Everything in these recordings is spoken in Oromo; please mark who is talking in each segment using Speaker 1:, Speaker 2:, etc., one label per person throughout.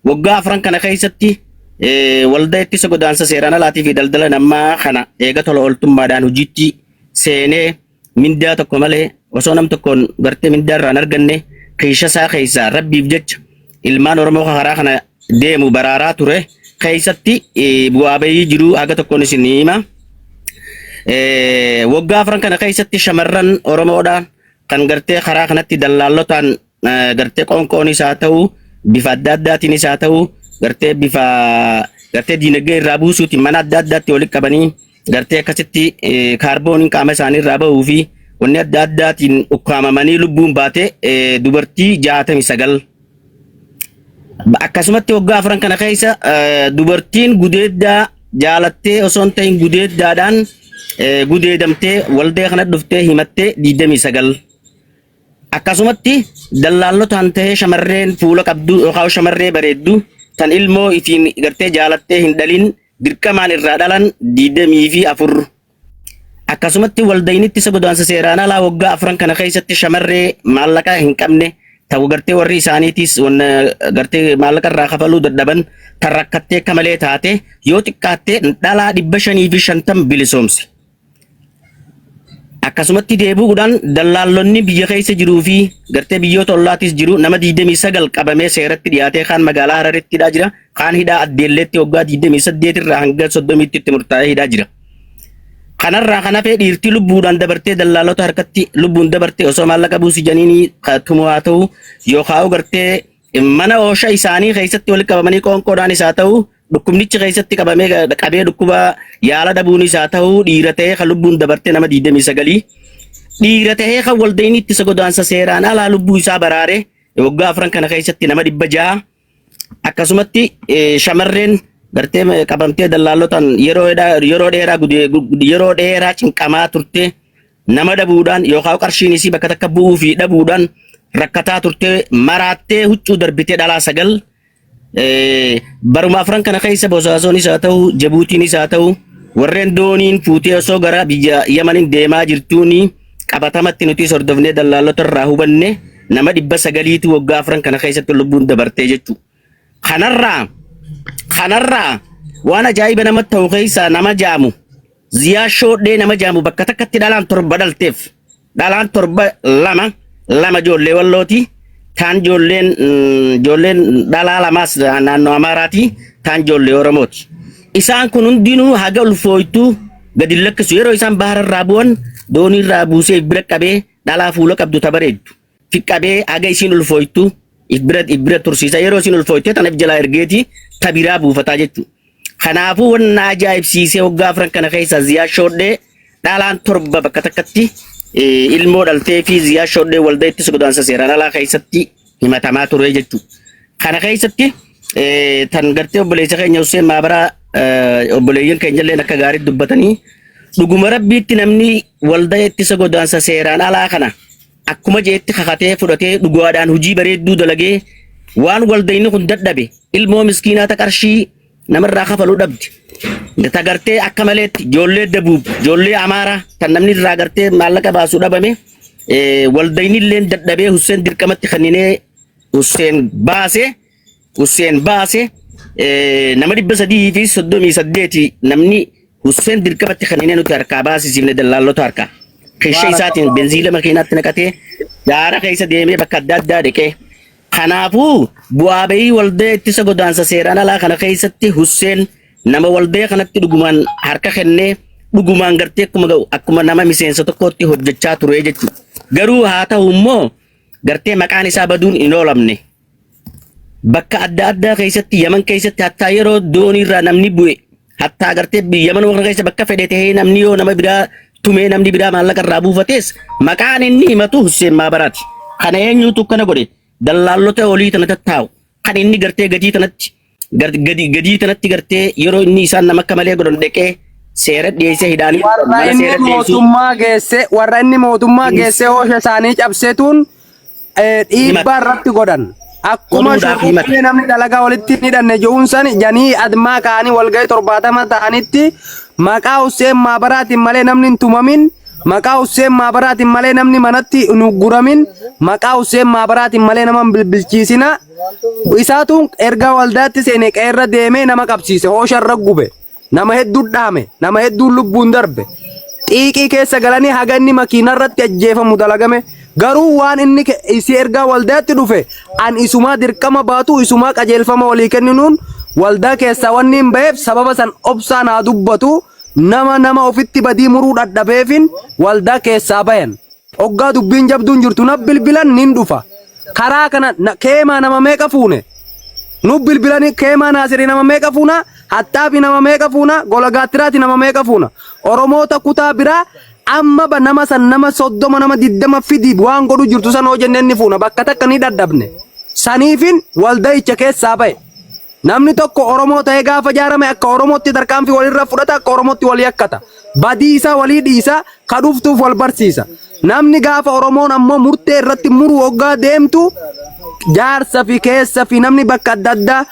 Speaker 1: Waggaa afran kana keessatti waldaa ittisa godaansa seeraan alaatii fi daldala namaa kana eega tola ooltummaadhaan hojiitti seenee mindaa tokko malee osoo nam tokkoon gartee mindaa irraa hin arganne kiisha isaa keessaa rabbiif jecha ilmaan Oromoo karaa kana deemu baraaraa ture keessatti bu'aa bahii jiru haga tokkoon isin hima. Waggaa afran kana keessatti shamarran Oromoodhaan kan gartee karaa kanatti dallaallotaan gartee qoonqoonis haa ta'u bifa adda addaatiinis haa ta'u gartee bifa gartee diinagdee irraa buusuutiin mana adda addaatti walitti qabanii gartee akkasitti kaarbooniin qaama isaanii irraa bahuu fi wanni adda addaatiin ukkaamamanii lubbuun baate dubartii 69. Akkasumatti waggaa afran kana keessa dubartiin gudeeddaa jaalattee osoo hin ta'in gudeeddaadhaan gudeedamtee waldee kana dhuftee himattee 29. Akkasumatti dallaallotaan tahee shamarreen fuula qabdu yookaan shamarree bareeddu tan ilmoo ifiin gartee jaalattee hin dhalin dirqamaan irraa dhalan 24. Akkasumatti waldayni ittisa godaansa seeraan alaa waggaa afran kana keessatti shamarree maallaqa hin qabne ta'u gartee warri isaaniitis wanna gartee maallaqa irraa kafaluu dadhaban tan rakkattee akka malee taate yoo xiqqaatte dhalaa 550 bilisoomse. Akkasumatti deebi'uudhaan dallaallonni biyya keessa jiruu fi gartee biyyoota ollaatis jiru nama 29 qabamee seeratti dhiyaatee kaan magaalaa Hararitti hidhaa jira. Kaan hidhaa Addeelleetti waggaa 28 irraa hanga 30tti itti murtaa'ee hidhaa jira. Kanarraa kan hafee dhiirti lubbuudhaan dabartee dallaalota harkatti lubbuun dabartee osoo maallaqa buusi janiinii tumu haa ta'u yookaan gartee mana oosha isaanii keessatti walitti qabamanii qoonqoodhaanis haa ta'u dhukkubnichi keessatti qabamee qabee dhukkuba yaala dhabuunis haa ta'u dhiira ta'ee kan lubbuun dabartee nama 29 dhiira ta'ee kan waldayni ittisa godaansa seeraan alaa lubbuu isaa baraare waggaa afran kana keessatti nama 600. Akkasumatti shamarreen gartee qabamtee dallaalotaan yeroo dheeraa yeroo dheeraa cinqamaa turte nama dhabuudhaan yookaan qarshiin isii bakka takka bu'uu fi dhabuudhaan rakkataa turte maraattee huccuu darbitee dhalaa sagal. Baruma afran kana keessa Bosaasoonis haa ta'u Jabuutiinis haa ta'u warreen dooniin fuutee osoo gara biyya Yamaniin deemaa jirtuuni qabatamatti nuti hordofnee dallaalota irraa hubanne nama 900tu waggaa afran kana keessatti lubbuun dabartee jechuudha. Kanarraa waan ajaa'iba namatti ta'u keessaa nama jaamu Ziyaa Shoodhee nama jaamu bakka takkatti dhalaan torba dhalteef. Dhalaan torba lama lama ijoollee Wallooti. Taan ijoolleen dhalaa lamaas naannoo Amaaraati. Taan ijoollee Oromooti. Isaan kun hundinuu haga ulfooytuu gadi hin lakkisu. Yeroo isaan bahara irraa bu'an doonii irraa buusee if bira qabee dhalaa fuula qabdu ta bareeddu. Fi qabee haga isiin ulfooytu if bira tursiisa. Yeroo isiin ulfooyte tana if jalaa ergeeti ta biraa buufataa jechuudha. Kanaafuu wanna ajaa'ibsiisee waggaa afran kana keessa Ziyaa Shoodhee dhalaan torba bakka takkatti ilmoo dhaltee fi Ziyaa Shoodhee waldaa ittisa godaansa seeraan alaa keessatti himatamaa ture jechuudha. Kana keessatti tan gartee obboleessa keenya Hussein Maabaraa obboleeyyan keenya illee akka gaariitti dubbatanii dhuguma rabbiitti namni waldaa ittisa godaansa seeraan alaa kana akkuma jeetti kakatee fudhatee dhugaadhaan hojii bareedduu dalagee waan waldayni kun dadhabe ilmoo miskiinaa ta qarshii namarraa kafaluu dhabde ta gartee akka maleetti ijoollee Dabuub, ijoollee Amaaraa tan namni irraa gartee maallaqa baasuu dhabame waldayni illeen dadhabee Husseen dirqamatti kenninee Husseen baase. Husseen baase nama 338 namni Husseen dirqamatti kenninee nuti harkaa baasisiifne dallaallota harkaa. Keesha isaatiin benziila makiinaatti naqatee gaara keessa deemee bakka adda addaa dhaqee. Kanaafuu bu'aa bahii waldaa ittisa godaansa seeraan alaa kana keessatti Husseen nama waldaa kanatti dhugumaan harka kennee dhugumaan gartee akkuma ga'u akkuma nama miseensa tokkootti hojjechaa ture jechuudha. Garuu haa ta'u immoo gartee maqaan isaa baduun hin oolamne. Bakka adda addaa keessatti Yaman keessatti hattaa yeroo doonii irraa namni bu'e hattaa gartee Yaman kana keessa bakka fedhe ta'ee namni yoo nama biraa tumee namni biraa maallaqa irraa buufates maqaan inni himatu Husseen Maabaraati. Kana eenyutu akkana godhe? Dallaallota olii tana tattaa'u kan inni gartee gadii tanatti gadi gadii tanatti gartee yeroo inni isaan nama akka malee godhan dhaqee seera dhiyeessee hidhaanii
Speaker 2: Warra
Speaker 1: mana
Speaker 2: inni
Speaker 1: seera dhiyeessuu
Speaker 2: mootummaa geesse warra inni mootummaa geesse oosha isaanii cabsetuun dhiibbaa irratti godhan. Akkuma
Speaker 1: Oduudhaaf himata.
Speaker 2: shurrubbee namni dalagaa walitti hin hidhanne je'uun san janii admaa ka'anii walga'ii 70 ta'anitti maqaa Husseen Maabaraatiin malee namni hin tumamin. Maqaa Husseen Maabaraatiin malee namni manatti hin ugguramin, maqaa Husseen Maabaraatiin malee nama hin bilbilchiisina. Isaatu erga waldaatti seene qe'eerra deemee nama qabsiise, hoosha irra gube. Nama hedduu dhaame, nama hedduun lubbuun darbe. Xiiqii keessa galanii haga inni makiina irratti ajjeefamu dalagame. Garuu waan inni isii ergaa waldaatti dhufe an isumaa dirqama baatu isumaa qajeelfama walii kenninuun waldaa keessaa wanni hin baheef sababa san obsaan haa dubbatu nama nama ofitti badii muruu dhadhabeefin waldaa keessaa bayan. Oggaa dubbiin jabduun jirtu na bilbilan nin dhufa. Karaa kana keemaa nama meeqa fuune? Nu bilbilanii keemaa naasirii nama meeqa fuuna? Haxxaafi nama meeqa fuuna? Golagaattiraati nama meeqa fuuna? Oromoota kutaa biraa amma ba nama san nama 30 nama 20 fidi waan godhu jirtu san hoo jenneen ni fuuna. Bakka takka ni dhadhabne. Saniifin walda'icha keessaa ba'e. Namni tokko Oromoo ta'ee gaafa ijaarame akka Oromootti tarkaanfii walirra fudhata, akka Oromootti wal yakkata. Badii isaa walii dhiisa, ka dhuftuuf wal barsiisa. Namni gaafa Oromoon ammoo murtee irratti muru hoggaa deemtu jaarsa fi keessa fi namni bakka adda addaa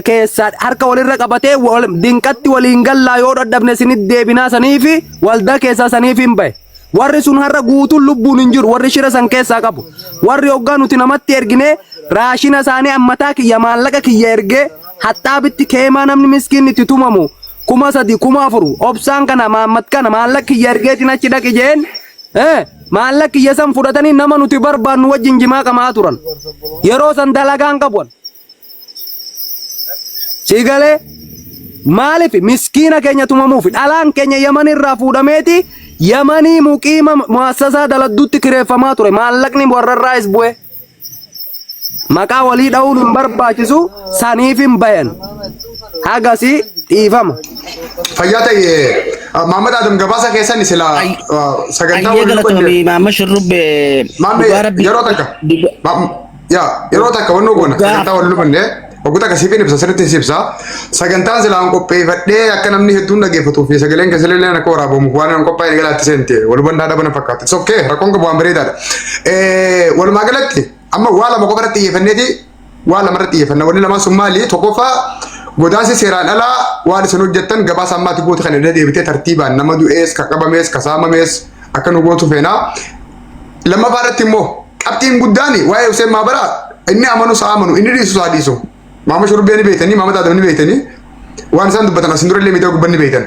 Speaker 2: keessaa harka walirra qabatee dinqatti waliin gallaa yoo dadhabne isinit deebinaa sanii fi waldaa keessaa saniif hin bahe. Warri sun har'a guutuun lubbuun hin jiru. Warri shira san keessaa qabu. Warri hoggaa nuti namatti erginee raashina isaanii ammataa kiyya maallaqa kiyya ergee haxxaabitti keemaa namni miskiinni itti tumamu 3000 4000 obsaan kana maammat kana maallaqa kiyya ergeetiin achi dhaqi jeen maallaqa kiyya san fudhatanii nama nuti barbaannu wajjin jimaa qamaa turan. Yeroo san dalagaan qabu. Sii galee maaliif miskiina keenya tumamuuf dhalaan keenya Yaman irraa fuudhameeti Yamanii muqiima muassasaa daladduutti kireeffamaa ture maallaqni warrarraayis bu'e. Maqaa walii dha'uun hin barbaachisu saniif hin bayan. Hagasii dhiifama.
Speaker 3: Fayyaa ta'e Mahammad Adam gabaasa keessan sila sagantaa
Speaker 1: Ayyee
Speaker 3: wal
Speaker 1: galatoomii Maamma Shurrubbee
Speaker 3: Maammee
Speaker 1: dhugaa rabbi
Speaker 3: yeroo takka Yaa yeroo takka wannoo goona
Speaker 1: Dhugaa.
Speaker 3: sagantaa wal hubanne hogguu takka siifin ibsa sirriitti si ibsa sagantaan silaan qopheeffadhee akka namni hedduun dhaggeeffatuu fi sagaleen keessan illee akka waraabamuuf waan an qophaa'e galaatti seente wal hubannaa dhabana fakkaata. It's okay rakkoon qabu waan bareedaadha. Walumaa galatti amma waa lama qofa irratti xiyyeeffanneeti waa lama irratti xiyyeeffanna wanni lamaan sun maali tokkoffaa godaansi seeraan alaa waan isin hojjettan gabaasa ammaatti goote kan irra deebitee tartiibaan nama du'ees ka qabamees ka saamamees akka nu gootu feena. Lammaffaa irratti immoo qabxiin guddaan waa'ee Hussein Maabaraa inni amanu isaa amanu inni dhiisu isaa dhiisu. Maama Shurbee ni beektanii Maama Taadam ni beektanii waan isaan dubbatan asin dura illee miidiyaa gubban ni beektan.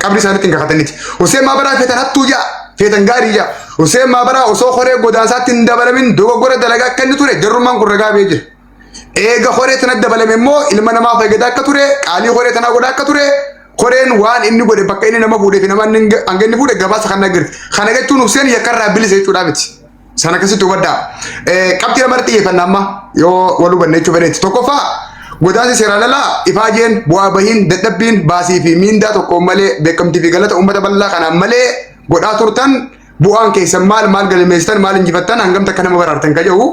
Speaker 3: Qabri isaaniitti hin kakataniiti. Hussein Maabaraa feetan hattuu ja'a feetan gaarii ja'a. Hussein Maabaraa osoo koree godaansaatti hin dabalamin dogoggora dalagaa akka inni ture jarrummaan kun ragaa ba'ee jira. Eega koree tana dabalame immoo ilma namaa fayyadaa akka ture qaalii koree tanaa godhaa akka ture koreen waan inni godhe bakka inni nama fuudhee fi nama inni hanga inni fuudhe gabaasa kan agarti. Kana jechuun Hussein yakkarraa bilisa jechuudhaa miti. Sana akkasitti hubadhaa. Qabxii lama irratti xiyyeeffanna amma yoo wal hubanne jechuu fedheetti. Tokkoffaa godaansi seeraan alaa ifaajeen bu'aa bahiin dadhabbiin baasii fi miindaa tokkoon malee beekamtii fi galata uummata bal'aa kanaan malee godhaa turtan bu'aan keessan maal maal galmeessitan maal injifattan hangam takka nama baraartan ka jedhu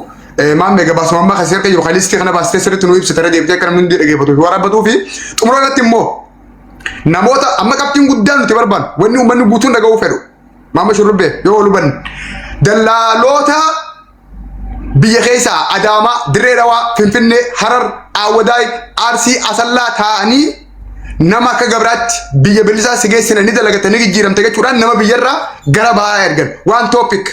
Speaker 3: maammee gabaasuma ammaa kan seerka jiru kan listii kana baastee sirriitti nu ibsite irra deebitee akka namni hundi dhaggeeffatu fi waraabbatuu fi xumura irratti immoo namoota amma qabxiin guddaan nuti barbaannu wanni uummanni guutuun dhaga'uu fedhu maama shurrubbee yoo wal hubanne dallaaloota biyya keessaa Adaamaa, Dirree Dhawaa, Finfinnee, Harar, Aawwadaay, Arsii, Asallaa taa'anii nama akka gabraatti biyya bilisaa si geessina ni dalagata ni jijjiiramta jechuudhaan nama biyyarraa gara bahaa ergan. Waan topic.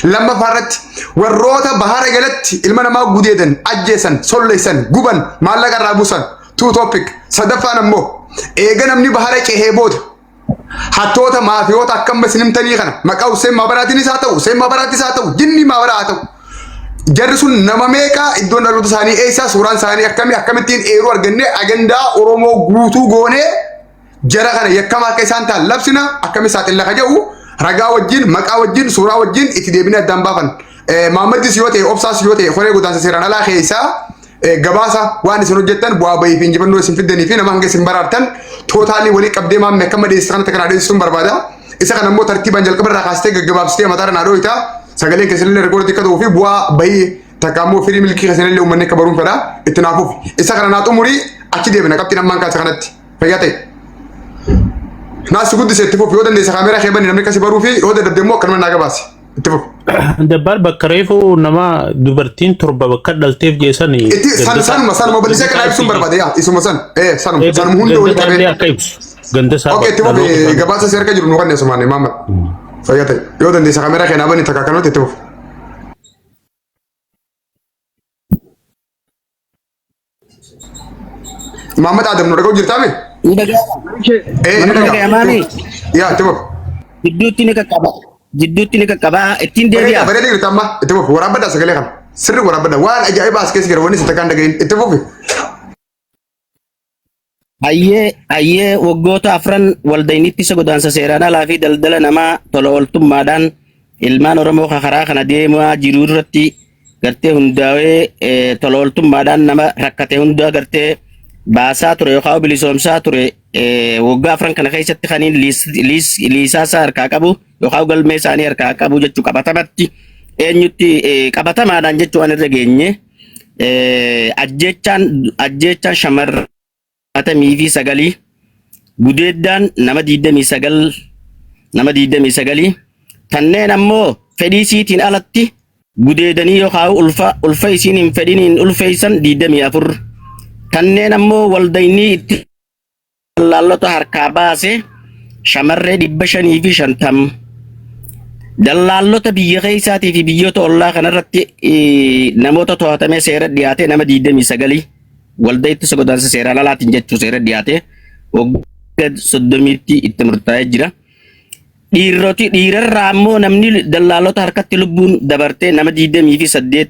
Speaker 3: Lammaffaa irratti warroota bahara jalatti ilma namaa gudeedan, ajjeesan, solleessan, guban, maallaqa irraa buusan. Two topic. Sadaffaan ammoo eega namni bahara cehee booda hattoota maafiyoota akka amma isin himtanii kana maqaa Hussein Maabaraatiinis haa ta'u Hussein Maabaraattis haa ta'u jinni maabaraa haa ta'u jarri sun nama meeqa iddoon dhaloota isaanii eessaa suuraan isaanii akkamii akkamittiin eeruu argannee agandaa Oromoo guutuu goonee jara kana yakkamaa akka isaan ta'an labsina akkami saaxilla ka jedhu ragaa wajjin maqaa wajjin suuraa wajjin itti deebinee addaan baafan. Maammaddis yoo ta'e obsaas yoo ta'e koree godaansa seeraan alaa keessaa gabaasa waan isin hojjettan bu'aa bahii fi injifannoo isin fiddanii fi nama hanga isin baraartan tootaalii walii qabdee maamme akka madeessa kanatti kana adeemsisuun barbaada. Isa kana immoo tartiibaan jalqaba irraa kaastee gaggabaabsitee mataa irra naa dhooyita. Sagaleen keessan illee rikoordii akka ta'uu fi bu'aa bahii takka immoo firii milkii keessan illee uummanni akka baruun fedha itti naaf fufi. Isa kana naa xumurii achi deebina qabxiin ammaan kaase kanatti. Fayyaa ta'e. Naa si guddise itti fufi yoo dandeessa kaameeraa kee bani namni akkasi baruu fi yoo dadhabde immoo akkanuma naa gabaasi. Itti fufi.
Speaker 4: Dabbaal bakka reefu nama dubartiin torba bakka dhalteef jeessan
Speaker 3: Itti san sanuma sanuma bal'isee akka naa ibsuun barbaade yaa isuma san ee sanuma sanuma hunda walitti qabee.
Speaker 4: akka ibsu ganda isaa
Speaker 3: Okay itti fufi gabaasa si harka jiru nu kanne sumaane Maamad. Fayyaa ta'e. Yoo dandeessa kaameraa keenyaa bani takka akkanumatti itti fufu. Muhammad Adam nu dhaga'u jirtaa mi?
Speaker 1: Ni dhaga'ama.
Speaker 3: Ee
Speaker 1: Ni
Speaker 3: ni
Speaker 1: dhaga'amaami.
Speaker 3: dhaga'ama. Yaa itti fufu.
Speaker 1: Jidduutti ni qaqqaba. Jidduutti ni qaqqaba. Ittiin
Speaker 3: Bareeda
Speaker 1: deebi'a.
Speaker 3: bareeda jirta amma itti fufu. Waraabbadhaa sagalee kana. Sirri waraabbadhaa. Waan ajaa'ibaa as keessa jira wanni si takkaan dhagahin itti fufi.
Speaker 1: Hayyee hayyee waggoota afran waldayni ittisa godaansa seeraan alaa fi daldala namaa tola ooltummaadhaan ilmaan Oromoo ka karaa kana deemaa jiru irratti gartee hundaa'ee eh, tola ooltummaadhaan nama rakkate hundaa gartee baasaa ture yookaan bilisoomsaa ture eh, waggaa afran kana keessatti kaniin liisaa isaa harkaa qabu yookaan galmee isaanii harkaa qabu jechuu qabatamatti eenyutti eh, qabatamaadhaan jechuu waan irra geenye eh, ajjeechaan ajjeechaan shamarran 69 gudeeddaan nama 29 nama 29 tanneen ammoo fedhii isiitiin alatti gudeedanii yookaan ulfa ulfa isiin hin fedhiniin ulfeessan 24 tanneen ammoo waldaynii itti laallota harkaa baase shamarree 550 dallaallota biyya keessaatii fi biyyoota ollaa kanarratti namoota to'atamee seera dhiyaate nama 29 waldaa ittisa godaansa seeraan alaatiin jechuu seera dhiyaate waggaa 30tti itti murtaa'ee jira. Dhiiroti dhiirarraa ammoo namni dallaalota harkatti lubbuun dabartee nama 28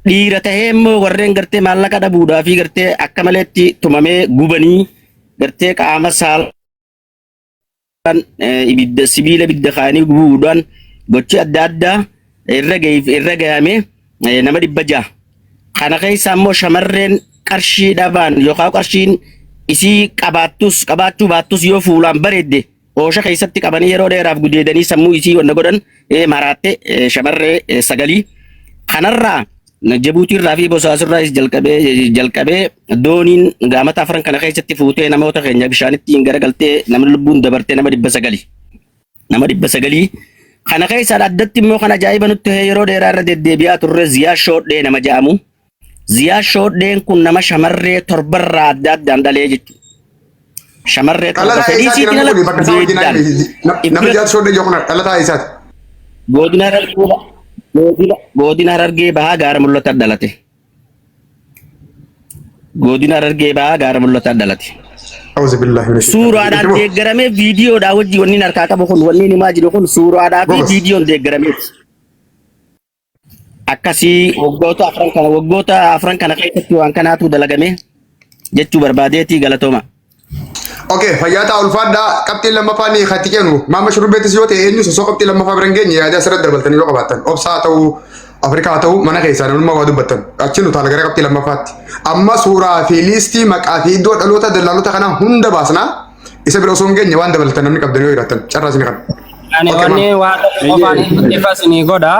Speaker 1: dhiira tahee immoo warreen gartee maallaqa dhabuudhaa fi gartee akka maleetti tumamee gubanii gartee qaama saalaa ibidda sibiila ibidda kaa'anii gubuudhaan gochi adda addaa irra ga'eef irra ga'ame nama 600. Kana keessa ammoo shamarreen qarshii dhabaan yookaan qarshiin isii qabaattus qabaachuu baattus yoo fuulaan bareedde oosha keessatti qabanii yeroo dheeraaf gudeedanii sammuu isii wanna godhan maraatte shamarree sagalii. Kanarraa Jabuutiirraa fi Bosaasirraas jalqabee jalqabee dooniin gaamata afran kana keessatti fuutee namoota keenya bishaanitti hin garagaltee namni lubbuun dabartee nama 900. Nama 900. Kana keessaa addatti immoo kan ajaa'iba nutti ta'e yeroo dheeraa irra deddeebi'aa turre Ziyaa Shoodhee nama jedhamu. Ziyaa Shoodheen kun nama shamarree torbarraa adda addaan dhalee jechuudha. Shamarree torba
Speaker 3: Dhalataa
Speaker 1: fedhii
Speaker 3: eessaati
Speaker 1: isiitiin
Speaker 3: namni
Speaker 1: ala
Speaker 3: kun bakka isaa wajjin
Speaker 1: gudeeddaan.
Speaker 3: nama jaatu shoodhee jiru kun dhalataa eessaati?
Speaker 1: Godina Harargee godina godina Harargee Bahaa gaara mul'ataa dhalate. Godina Harargee Bahaa gaara mul'ataa dhalate.
Speaker 3: Auzu billahi mina shaytaani
Speaker 1: Suuraadhaan
Speaker 3: rajiim.
Speaker 1: deeggaramee viidiyoodhaa wajjin wanni harkaa qabu kun wanni himaa jiru kun suuraadhaa fi
Speaker 3: Gobas.
Speaker 1: viidiyoon deeggarameeti. Akkasii waggoota afran kana waggoota afran kana keessatti waan kanaatu dalagame jechuu barbaadeetii galatooma.
Speaker 3: Okay, fayyaa ta'a ulfaadhaa qabxiin lammaffaa ni katti kennu. Maama shurrubbeettis yoo ta'e eenyu sosoo qabxii lammaffaa bira hin geenye yaada asirratti dabaltanii yoo qabaattan. Obsaa ta'uu Afrikaa ta'uu mana keessaa namummaa waa dubbattan. Achi nu taala gara qabxii lammaffaatti. Amma suuraa fi liistii maqaa fi iddoo dhaloota dallaalota kanaa hunda baasnaa. Isa bira osoo hin geenye waan dabalatan namni qabdan yoo jiraattan carraa isin kana.
Speaker 2: Ani
Speaker 3: Okay,
Speaker 2: wanni
Speaker 3: maam.
Speaker 2: waa tokko qofaan ifa isinii godha.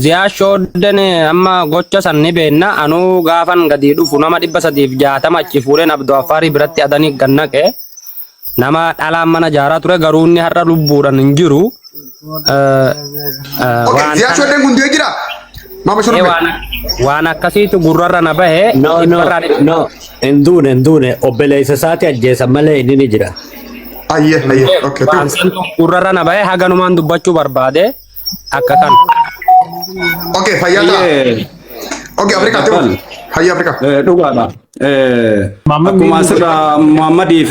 Speaker 2: Ziyaa shoodden amma gocha san ni beenna. Anuu gaafan gadi dhufu nama 360 achi fuudheen Abduu Affaarii biratti adanii gannaqe. Nama dhalaan mana jaaraa ture garuu inni har'a lubbuudhaan hin jiru.
Speaker 3: Okay,
Speaker 2: Waan
Speaker 3: ziyaa shoodden kun du'ee jira. Maama
Speaker 2: ee
Speaker 3: shurrubbee.
Speaker 2: waan waan akkasiitu gurrarra na bahe
Speaker 5: No, no,
Speaker 2: dhibbarraa dhibba.
Speaker 5: no. Hin duune, hin duune. Obboleessa isaati ajjeesan malee inni ni jira.
Speaker 3: Ayyee, ayyee. Okay,
Speaker 2: Waan
Speaker 3: tu.
Speaker 2: santu gurrarra na bahe haganumaan dubbachuu barbaade akka kan.
Speaker 3: Okay, fayyaa ta'a.
Speaker 6: Hayyee
Speaker 3: Okay, Afrikaa tu.
Speaker 6: Japan.
Speaker 3: Hayyee Afrikaa.
Speaker 6: Dhugaadha.
Speaker 4: Maamma
Speaker 6: Akkuma asirraa Muhammadii fi